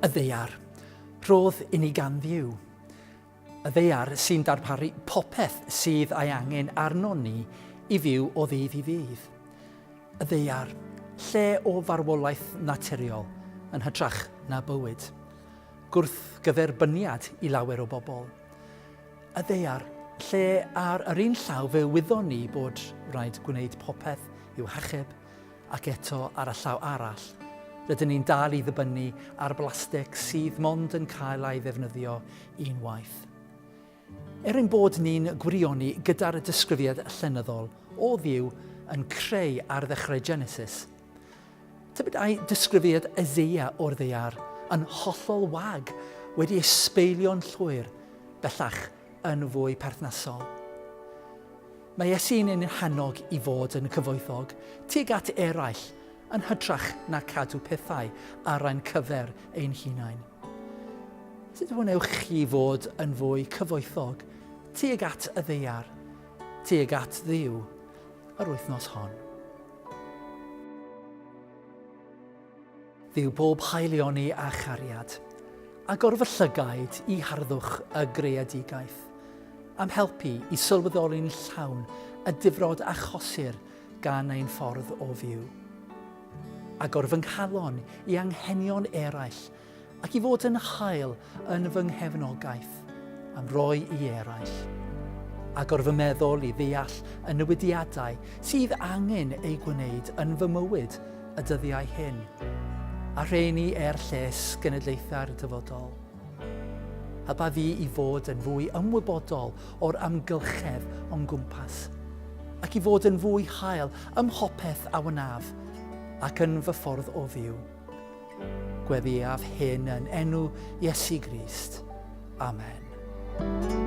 Y ddaear, rhodd i ni gan Dduw. Y ddaear sy'n darparu popeth sydd ei angen arnon ni i fyw o ddydd i ddydd. Y ddaear, lle o farwolaeth naturiol yn hytrach na bywyd. Gwrthgyferbyniad i lawer o bobl. Y ddaear, lle ar yr un llaw fe wyddon ni bod rhaid gwneud popeth i'w hachub, Ac eto, ar y llaw arall, rydyn ni'n dal i ddibynnu ar blastig sydd mond yn cael ei ddefnyddio un waith. Er ein bod ni'n gwirioni gyda'r disgrifiad llenyddol o Dduw yn creu ar ddechrau Genesis, tybed ai disgrifiad Eseia o'r ddaear yn hollol wag wedi ei sbeilio'n llwyr bellach yn fwy perthnasol? Mae Iesu'n ein hannog i fod yn cyfoethog tuag at eraill yn hytrach na cadw pethau ar ein cyfer ein hunain. Sut wnewch chi fod yn fwy cyfoethog tuag at y ddaear, tuag at Dduw, yr wythnos hon? Dduw bob haelioni a chariad, agor fy llygaid i harddwch y greadigaeth, a'm helpu i sylweddoli'n llawn y difrod achosir gan ein ffordd o fyw. Agor fy nghalon i anghenion eraill ac i fod yn hael yn fy nghefnogaeth am roi i eraill. Agor fy meddwl i ddeall y newidiadau sydd angen eu gwneud yn fy mywyd y dyddiau hyn, a rheini er lles genedlaethau'r dyfodol. Helpa fi i fod yn fwy ymwybodol o'r amgylchedd o'n gwmpas, ac i fod yn fwy hael ym mhopeth a wnaf ac yn fy ffordd o fyw. Gweddïaf hyn yn enw Iesu Grist. Amen.